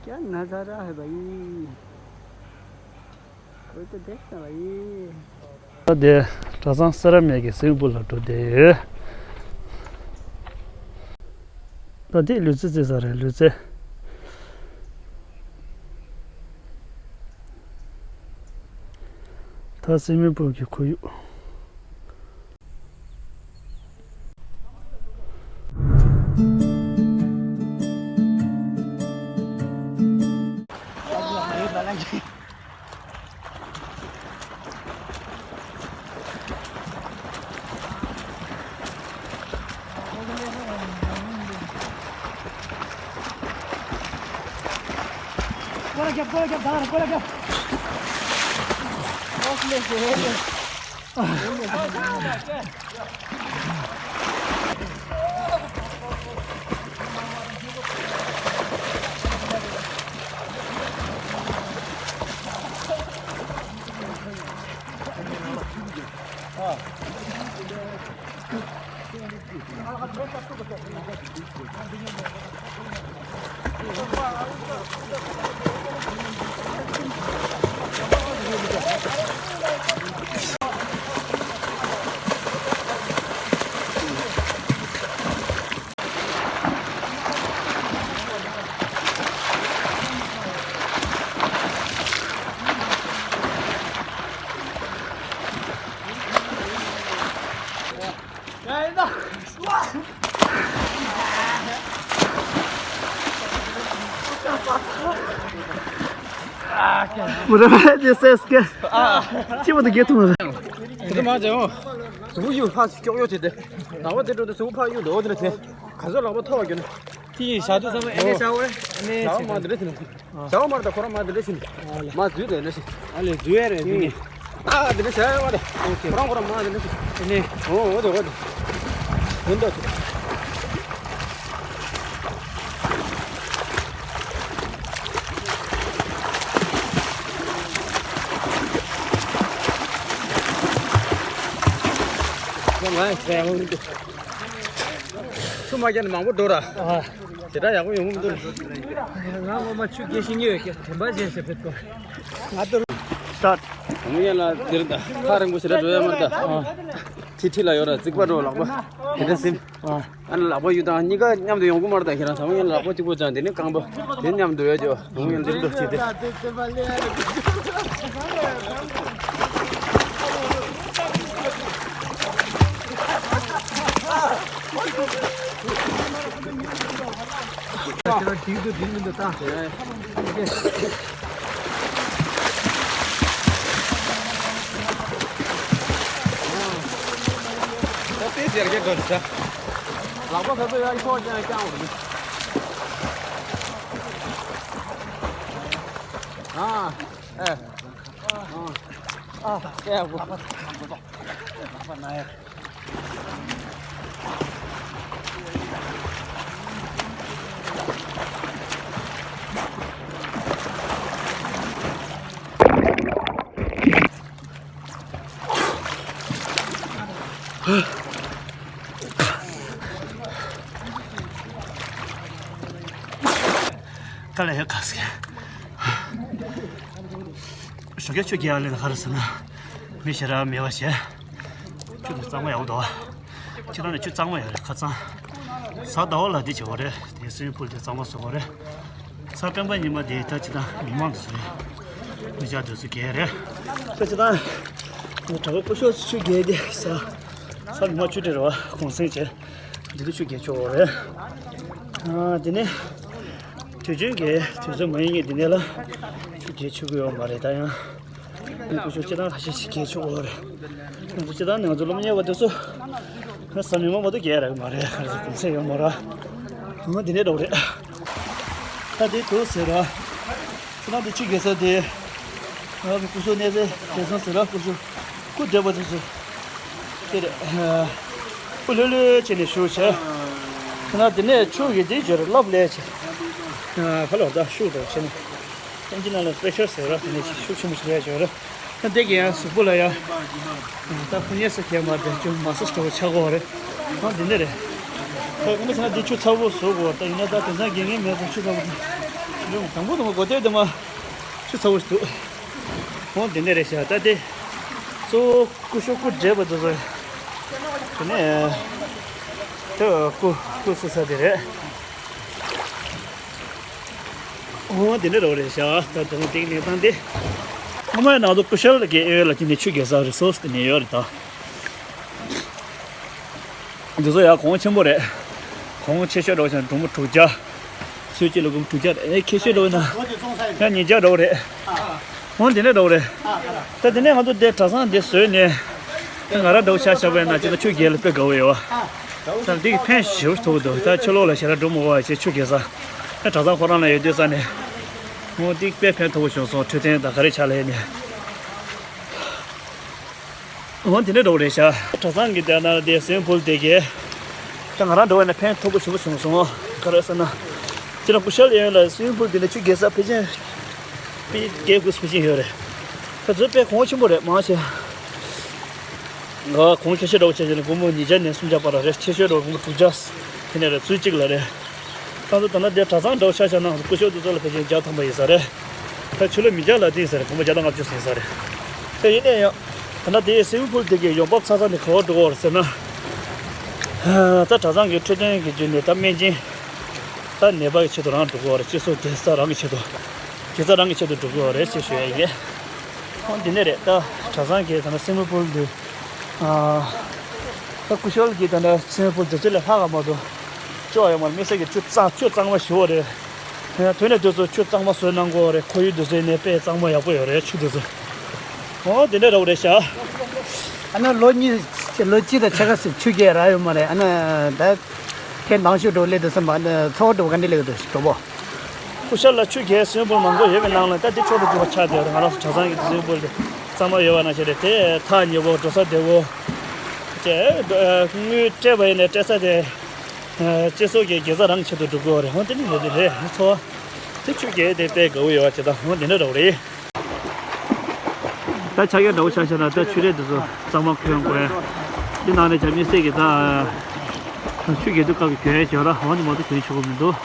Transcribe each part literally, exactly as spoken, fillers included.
क्या नज़ारा है भाई, कोई तो देखता भाई। ད་དེ་གྲྭ་ཚང་སེ་ར་སྨད་ཀྱི་སིམ་པུལ་ལ་འགྲོ་བསྡད་ཡོད། ད་དེ་ལུས་རྩལ་རྩེ་ས་རེད། ལུས་རྩལ། ད་སིམ་པུལ་གྱི་ཁོར་ཡུག་མུ་ར་མ་དེ་སེ་སྐད། ཅི་བ་དུ་གེ་ཐུང་ར། དེ་མ་བྱེད་འོ། གཟུགས་ཡུ་ཕ་སྐྱོག་གཡོ་བྱེད་དེ། ལག་པ་དེ་འགྲོ་དེ་གཟུགས་ཕ་གཡུ་འདོག་དེ་ལ་དེ། ག་ཚོད་ལག་པ་ཐོག་བ་གྱོན། དེ་ཡིན་བྱ་དུ་ཚང་མ་ཨེ་ནས་བྱ་འོ། ཨེ་ནས་ལག་པ་མ་དེ་ལ་ཕྱིན། བྱ་བ་མར་དང་ཁོ་རང་མ་དེ་འདྲ་ཞིག་མ་འཛུལ་དེ་འདྲ་ཞིག་ཨ་ལས་འཛུལ་ཡ་རེད་འདི་ནི། ཨ་དེ་འདྲ་བྱ་ཡ་བ་དེ། ཨོ་ཁེ། ཁོ་རང་ཁོ་རང་མ་དེ་འདྲ་ཞིག་ཨ་ནི། ཨོ་ཨོ་དེ་ཨོ་དེ། དེ་འདྲ་ཞིག་ང་ཡང་བྱ་ཡ་མ་འདུག་ཆུ་མ་རྒྱག་ན་མང་པོ་འགྲོ་ར། ཨ། དེ་འདྲ་ཡག་པོ་ཡོང་གི་མི་འདུག་ང་ངོ་མ་ཆུ་རྒྱག་ཤེས་ཀྱི་ཡོད་ཀྱི་དྲན་པ་ཅན་ཞིག་ཕེབས་ཐུབ། ང་ཚོ་སྟར། དམ་ཡན་ལ་འདིར་ད་ཁ་རིང་པོ་ཞེ་དྲག་འགྲོ་ཡ་མ་རེད་ད། ཨ། ཁྲི་ཁྲི་ལ་ཡོད་ར་རྩིག་པ་འགྲོ་ལག་པ། དེ་འདྲ་ཟིན། ཨ། ཨ་ནི་ལག་པ་གཡུག་དང་གཉིས་ཀ་མཉམ་དུ་ཡོང་གི་མ་རེད་ད། ཁྱེད་རང་དམ་ཡན་ལག་པ་གཅིག་པོ་ཅང་དེ་ནི་རྐང་པ་དེ་མཉམ་དུ་ཡོད་ཅོ། དམ་ཡན་འདིར་འགྲོ་ཅིག་དེ། དཀའ་ལས་ཡོད་ག་ཟེར། ཞོགས་ཀས་ཆུ་རྒྱག་ལས་ན་ག་རེ་ཟེར་ན། མི་ཞེ་དྲག་མེད་པ་བྱས། ཆུ་དེ་གཙང་མ་ཡག་པོ་འདུག་ཁྱེད་རང་ནས་ཆུ་གཙང་མ་ཡོད་རེད་ཁ་གཙང་། གཟའ་ཟླ་བ་ལ་འདི་བྱེད་དགོས་རེད། དེ་སུའི་ཕུལ་དེ་གཙང་མ་བཟོ་དགོས་རེད། གཟའ་སྤེན་པ་ཉི་མ་དེ་ད་ཅི་ད་མི་མང་དུ་བཟོ་རེད། མི་ཆགས་དུས་སུ་རྒྱག་རེད། ད་ཅི་ད། གྲྭ་པ་སྐུ་ཞབས་ཆུ་རྒྱག་དེ་ས། ས་མི་མང་ཆུ་དྲི་རེད་བ་གུང་སེང་བྱས། འདི་དུ་ཆུ་རྒྱག་ཆོག་རེད། ཨ་དེ་ནས། དུས་རྒྱུན་གྱི་དུས་ཚོད་མ་ཡིན་ངེས་འདི་ནས་ལ། ཆུ་རྒྱག་ཆོག་གི་ཡོད་མ་རེད་ད་ཡང་། སྐུ་ཞབས་སྤྱི་བཏང་ཁ་ཤས་ཤིག་རྒྱག་ཆོག་གི་རེད། ང་ཚོ་སྤྱི་བཏང་ནས་ང་ཚོ་སློབ་གཉེར་བ་དེ་ཚོ། ང་ས་མི་མང་མ་གཏོགས་རྒྱག་རག་གི་མ་རེད། ང་ཚོ་གུང་སེང་ཡོད་མ་རེད། ང་འདི་ནས་འགྲོ་གི་རེད། ད་དེ་དུ་ཟེར་ར། ཁྱེད་རང་དེ་ཆུ་རྒྱག་ས་དེ། ང་གི་སྐུ་ཞབས་གནས་ཚེ་རྒྱལ་སོང་ཟེར་ར་སྐུ་ཞབས། སྐུ་བགྲེས་པ་དེ་ཚོ། དེ་རེད། སྐུ་ལྷོད་ལྷོད་བྱས་ནས་བཞུགས་བྱས། ཁྱེད་རང་དེ་ནས་ཆུ་ཡི་དེ་སྦྱོར་རླབས་ལས་བྱས། ཁ་ལོ་ད་ཤུགས་དང་བྱས་ནས། ཨིན་ཇི་ནང་ལ་པེ་ཤར་ཟེར་ར་དེ་ནས་ཤུགས་ཆེན་པོ་ཞིག་ལས་བྱས་ར། ད་དེ་གི་ཡང་གཟུགས་པོ་ལ་ཡང་། ད་ཁོ་གཉིས་སུ་ཁྱེར་མ་དེ་ཅུང་མ་སོ་སོ་ཆགས་གོ་རེད། ཨང་དེ་འདྲ་རེད། ཁོས་ཁོ་ན་ཆ་དེ་ཆུ་ཚ་བོ་བཟོ་གོ་ད་ཡིན་ན་ད་དེང་སང་དགེ་རྒན་མེད་ཙང་ཆུ་ཚ་བོ་དེ་ དང་པོ་དང་པོ་གོ་ཐོས་དེ་མ་ཆུ་ཚ་བོ་ཞིག་འདུག་འོ་དེ་འདྲ་རེད་ཤག་ད་དེ་གཙོ་བོ་སྐུ་ཞབས་སྐུ་བགྲེས་པ་ཚོ་ཚོ་དེ་ནས་དེ་སྐུ་སྐུ་གསོལ་ས་དེ་རེད། འོ་དེ་འདྲ་རོ་རེད་ཤག་ད་དེ་ནས་དེ་གི་གནས་སྟངས་དེ་སྔོན་མའི་ནང་དུ་སྐུ་ཞབས་ལ་གི་ཨེ་ཡོད་ལ་ཅི་ནས་ཆུ་རྒྱས་ས་རི་སོ་སི་དེ་ནས་ཡོད་རེད་ད། འདི་ཚོ་ཡང་གོང་ཆེན་པོ་རེད། གོང་ཆེ་ཤོས་འདྲ་བོ་ཞིག་སྒྲོམ་བུ་དྲུག་བརྒྱ། ཚོད་གཅིག་ལ་སྒོར་མོ་དྲུག་བརྒྱ་རེད། ཨེ་ཁྱད་ཤོས་འདྲ་བོ་ན། ཡང་ཉིས་བརྒྱ་འདྲ་བོ་རེད། འོ་དེ་འདྲ་འདྲ་བོ་རེད། ད་དེ་ནས་ང་ཚོ་འདིར་གྲྭ་ཚང་འདི་བཟོས་ནས། ང་རང་འདྲ་བོ་ཆ་བཞག་པ་ཡིན་ན་ཅི་ད་ཆུ་རྒྱས་ལ་དཔེ་དགའ་བོ་ཡོད་བ། ད་འདི་གི་ཕན་ཞེ་པོ་ཐོགས་འདུག་ད་ཕྱི་ལོགས་ལ་ཞེ་དྲག་འགྲོ་མི་དགོས་པ་བྱས་ཆུ་རྒྱས་ས། ད་གྲྭ་ཚང་ཁོ་རང་ལ་ཡོད་དུས་ས་ནས། འོ་འདི་དཔེ་ཕན་ཐོགས་པོ་བྱུང་སོང་འཕྲོད་བསྟེན་དང་ག་རེ་ཆ་ལ་ཡིན་ནས། འོ་དེ་འདྲ་འདྲ་བོ་རེད་ཤག་གྲྭ་ཚང་གི་དེ་ན་དེ་སི་ཝིམ་པུལ་དེ་གས། ད་ང་རང་འགྲོ་བ་ན་ཕན་ཐོགས་པོ་ཞེ་པོ་བྱུང་སོང་། ག་རེ་ཟེར་ན། ཁྱེད་རང་སྐུ་ཞབས་ཡོན་ལ་སི་ཝིམ་པུལ་དེ་ནས་ཆུ་རྒྱས་ས་ཕལ་ཆེར། པི་རྒྱས་དགོས་ཕལ་ཆེར་ཡོད་རེད། ད་ཚོད་དཔེ་གོང་ཆེན་པོ་རེད་མང་ཆེ། ང་གོང་ཁྱད་ཤོས་འདྲ་བོ་བྱས་བྱས་ནས་སྒོར་མོ་ཉིས་བརྒྱ་ནས་སུམ་བརྒྱ་བར་རེད། ཁྱད་ཤོས་འདྲ་བོ་སྒོར་མོ་དྲུག་བརྒྱ། དེ་ནས་རེད་ཚོད་གཅིག་ལ་རེད། ད་ཚོ་ད་ལྟ་དེ་གྲྭ་ཚང་འདྲ་བོ་ཆ་བཞག་ན་སྐུ་ཞབས་དེ་ཚོ་ལ་ཕལ་ཆེར་བརྒྱ་ཐམ་པ་ཡིན་ས་རེད། ད་ཆུ་ལོ་མི་བརྒྱ་ལ་ཏིང་ས་རེད། སྒོར་མོ་བརྒྱ་དང་ལྔ་བཅུ་ཟིན་ས་རེད། ད་ཡིན་ན་ཡང་། ད་ལྟ་དེའི་སི་ཝིམ་པུལ་དེ་གའི་ཡོང་འབབ་ཚ་ཚ་ནས་ག་པར་འགྲོ་གི་ཡོད་རེད་ཟེར་ན། ད་གྲྭ་ཚང་གི་འཕྲོད་བསྟེན་གྱི་བརྒྱུད་ནས་ད་སྨན་སྦྱིན། ད་ནད་པ་གི་ཆེད་དུ་རང་འགྲོ་གི་ཡོད་རེད། སྤྱི་ཚོགས་དགེ་རྩ་རང་གི་ཆེད་དུ། དགེ་རྩ་རང་གི་ཆེད་དུ་འགྲོ་གི་ཡོད་རེད་ཅེས་ཞུ་ཡ་ཡིན། ཨོ་འདི་ནས་རེད་ད། གྲྭ་ཚང་གི་ད་ལྟ་སི་ཝིམ་པུལ་འདི། ད་སྐུ་ཞབས་ཀྱིས་ད་ལྟ་སི་ཝིམ་པུལ་དེ་ཚོ་ལས་ལྷག་ག་མ་གཏོགས། ཅོག་ཡོད་མ་རེད། དམིགས་བསལ་གྱི་ཆུ་གཙང་ཆུ་གཙང་མ་ཞུ་བ་རེད། དེ་ནས་དུས་ཚོད་ཆུ་གཙང་མ་བཟོས་གནང་དགོས་རེད། ཁོར་ཡུག་དུས་ཚོད་ནས་དཔེ་གཙང་མ་ཡག་པོ་ཡོད་རེད་ཆུ་དུས་ཚོད། ཨོ་དེ་འདྲ་རོགས་རེད་ཤག་ཨ་ནི་ལོ་གཉིས་ལོ་གཅིག་དང་ཕྱེད་ཀ་ཟིན་ཆུ་རྒྱས་རག་ཡོད་མ་རེད། ཨ་ནི་ད་ཐེངས་མང་ཤོས་འགྲོ་སླེབས་དུས་ཙམ་པ་ཨ་ནི་ཚོགས་འགྲོ་ག་འདྲ་སླེབས་འདུག་གྲོགས་པོ། སྐུ་ཞབས་ལ་ཆུ་རྒྱས་སི་ཝིམ་པུལ་མང་པོ་ཡོད་པའི་ནང་ལ་ད་འདི་ཕྱོགས་དུ་འགྱུར་བ་ཆགས་བསྡད་ཡོད་རེད། ང་རང་ཚོ་གྲྭ་ཚང་གི་སི་ཝིམ་པུལ་དེ་གཙང་མ་ཡོད་པ་ནང་བཞིན་རེད། དེ་ཐག་ཉེ་པོ་འགྲོ་ས་བདེ་པོ། དེ་དངུལ་སྤྲད་པ་ཡིན་ནའི་སྤྲད་ས་དེ། སྤྱི་ཚོགས་ཀྱི་དགེ་རྩ་རང་གི་ཆེད་དུ་སྒྲུབ་དགོས་པ་རེད། འོ་དེ་ནི་རེད་རེད་རེད་ཚོ། དེ་ཆུ་རྒྱས་དེ་དཔེ་དགའ་བོ་ཡོད་པ་ཅིག་དང་འོ་དེ་འདྲ་འདྲ་བོ་རེད། ད་ཆ་རྐྱེན་འདྲ་བོ་ཆ་བཞག་ན་ད་ཆུ་རས་དེ་ཚོ་གཙང་མ་གྱོན་དགོས། འདི་ནང་ནས་ཇ་མི་སེ་གི་ད་ཆུ་རྒྱས་དུས་སྐབས་ཀྱི་གྱོན་ཡས་གྱོན་ར་འོ་ནི་མ་གཏོགས་གྱོན་ཆོག་གི་མི་འདུག་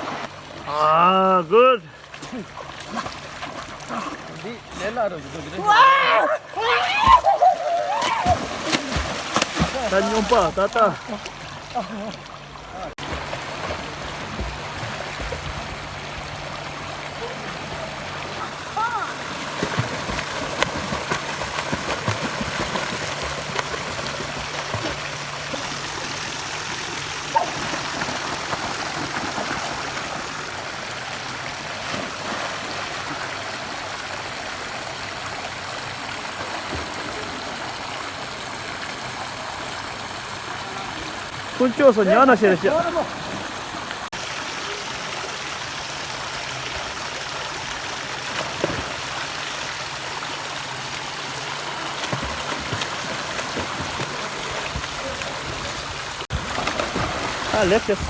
ཨ་གུཌ། འདི་ལས་སླ་རུ་ཞིག་འདུག་གི་རེད། ད་སྨྱོན་པ་ད་ད། དཀོན་མཆོག་སུ་ཉག་ན་ཤེར་ཤག་ཨ་ལེགས་ཤག་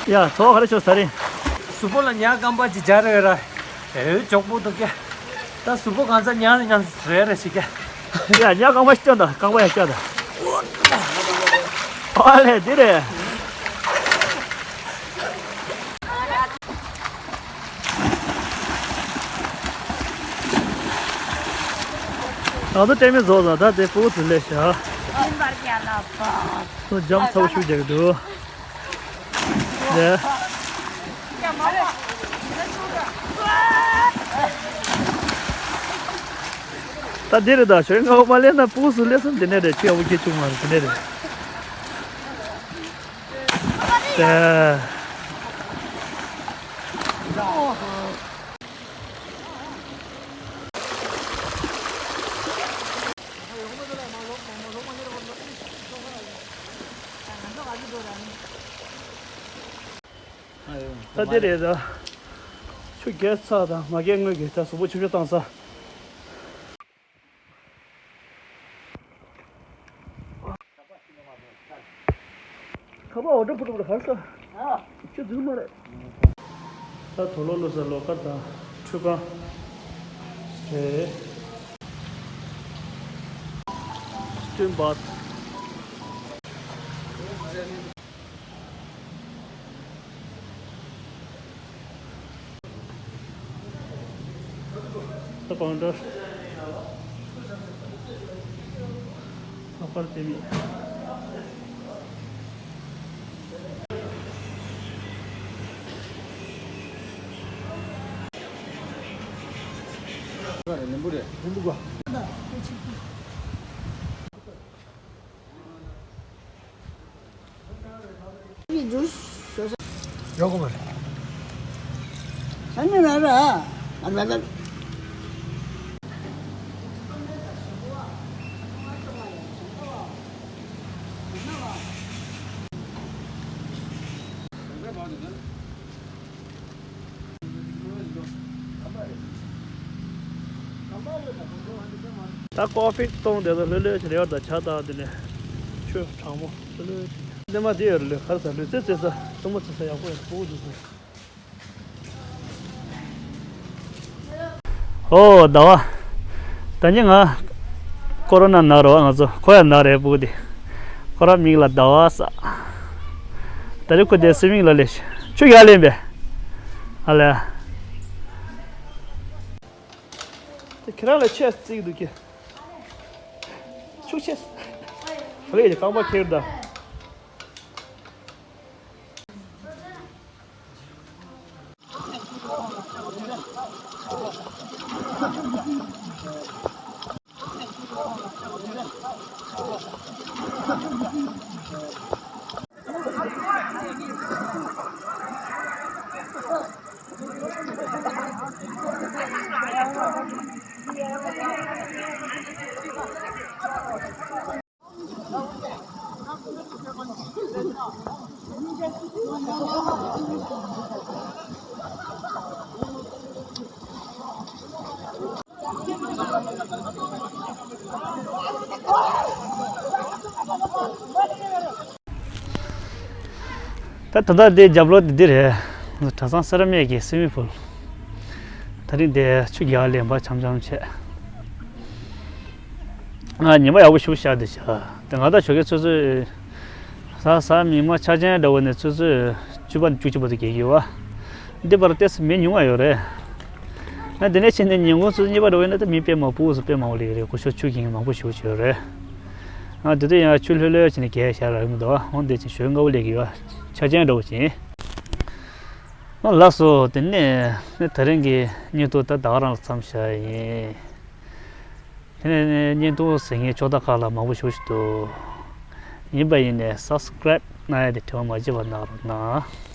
ཡ་ཚོགས་ག་རེ་ཆོག་ས་རེད། གཟུགས་པོ་ལ་ཉ་སྐམ་པ་ཅིག་སྦྱར་ཡོད་ར། ཨེ་ཅོག་པོ་འདུག་ག་ད་གཟུགས་པོ་གང་ཚ་ཉ་ཉ་རེ་རེ་ཞིག་ག་ཡ་ཉ་སྐམ་པ་ཞིག་སྤྱོད་ད་སྐམ་པ་ཡ་སྤྱོད་ད། ཨ་ལས་འདི་རེད། ང་ཚོ་ལྟད་མོ་རྫོགས་ཙང་ད་དེ་སྤུ་གུ་ཚོ་སླེབས་ཤག་ཚོ་འཇམ་ཚ་བོ་ཤུགས་རྒྱག་གི་འདུག་ལས། ད་འདི་རེད་ད་ཞོགས་ང་འོ་མ་ལེན་ན་སྤུ་གུ་ཚོ་སླེབས་སོང་། འདི་ནས་རེད་ཆུ་ཡག་པོ་སྐྱེ་བཅུག་མ་རེད། འདི་ནས་རེད། ད། ད་འདི་རེད་ད། ཆུ་རྒྱས་ཚར་དང་མ་རྒྱས་སྔོན་གྱི་ད་གཟུགས་པོ་ཆུ་ཆུ་བཏང་ས། ཁ་པར་འོ་འདྲ་པུ་ཏྲུ་པུ་ཏྲུ་གར་ས། ཁྱོད་རྫུན་མ་རེད། ད་དུག་ལོག་བླུགས་ས་ལོག་ཀར་དང་ཁྲུས་ཁང་རེད། སྟོན་པ། ད་གང་འདྲ། ལྷག་པར་དེ་མིན། ལེན་པོ་རེད། ལེན་པོ་གོ། ཡོག་གོ་མ་རེད། ས་ནི་ར་ར། ཨ་ར་ར། ད་ཀོ་ཕི་བཏུང་དེ་ཚོ་ལྷོད་ལྷོད་བྱས་རེ་བར་དང་ཇ་དང་དེ་ནས་ཆུ་གྲང་མོ་ལྷོད་ལྷོད་བྱས། འདི་མ་དེ་ཡོད་རེད། ལོས་གར་ས་ལོས་ཙེ་ཙེ་ས་སྲུ་མོ་ཙེ་ས་ཡག་པོ་ཡོད་སྤུ་གུ་འདུག་ས། ཨོ་ཟླ་བ། ད་ནི་ང་ཀོ་རོ་ན་ན་རོ་ང་ཚོ་ཁོ་ཡང་ན་རེད་སྤུ་གུ་དེ། ཁོ་ར་མིང་ལ་ཟླ་བ་ས། ད་རེས་ཁོ་དེ་སུ་མིང་ལ་ལས་ཆུ་ཡར་ལེན་པས། ཨ་ལས། དེ་ཁྱེད་རང་ལ་ཆས་བརྩིགས་འདུག་གི། ཆུ་ཆས། ལས་ཀྱི་རྐང་པ་ཁྱེར་ད། ད་ད་ལྟ་འདི་རྒྱབ་ལོགས་འདི་འདི་རེད། གྲྭ་ཚང་སེ་ར་སྨད་ཀྱི་སུའི་མིང་ཕུལ། ད་རིང་འདི་ཆུ་རྒྱག་ལེན་པ་འཆམ་འཆམ་བྱས། ང་ཉི་མ་ཡག་པོ་ཞིག་བཞག་འདི་བྱ། དེ་ང་དང་ཞོགས་ཀས་ཚོད་ཚོད། གཟའ་གཟའ་མིག་དམར་ཆ་ཅན་འདྲ་བོ་ནས་ཚོད་ཚོད་བཅུ་པ་ནས་བཅུ་གཅིག་བར་དུ་རྒྱག་གི་ཡོད་པ། འདི་བར་ཏོག་ཙམ་མི་ཉུང་བ་ཡོད་རེད། ང་འདི་ནས་ཕྱིན་ནས་ཉིན་གུང་ཚོད་གཉིས་པ་འདྲ་བོ་ཡིན་ན་ད་མི་དཔེ་མང་པོ་སུ་དཔེ་མང་པོ་སླེབས་ཀྱི་རེད། སྐུ་ཞབས་ཆུ་འཁྱེར་མཁན་མང་པོ་ཞིག་ཡོད་རེད། ང་དེ་དུས་ཡང་ཆུ་ལྷོད་ལྷོད་བྱས་ནས་རྒྱག་བཞག་རག་གི་མི་འདུག་འོ་འདི་ཅིག་ཞོན་དཀའ་བོ་སླེབས་ཀྱི་ཡོད། ཆ་ཅན་འདྲ་བོ་ཅིག་ཡིན། ཨོ་ལགས་སོ། དེ་ནས་ནི་དེ་རིང་གི་བརྙན་ཐུང་ད་ད་ག་རང་ལ་མཚམས་བཞག་ཡིན། དེ་ནས་ནི་བརྙན་ཐུང་གཟིགས་མཁན་ཕྱོགས་མཐའ་ཁག་ལ་མང་པོ་ཞེ་པོ་ཞིག་འདུག་ཡིན་པ་ཡིན་ནས་སབ་སི་ཀེ་རེབ་གནང་ཡ་དེ་དྲི་བ་མ་བརྗེད་པ་གནང་རོགས་གནང་།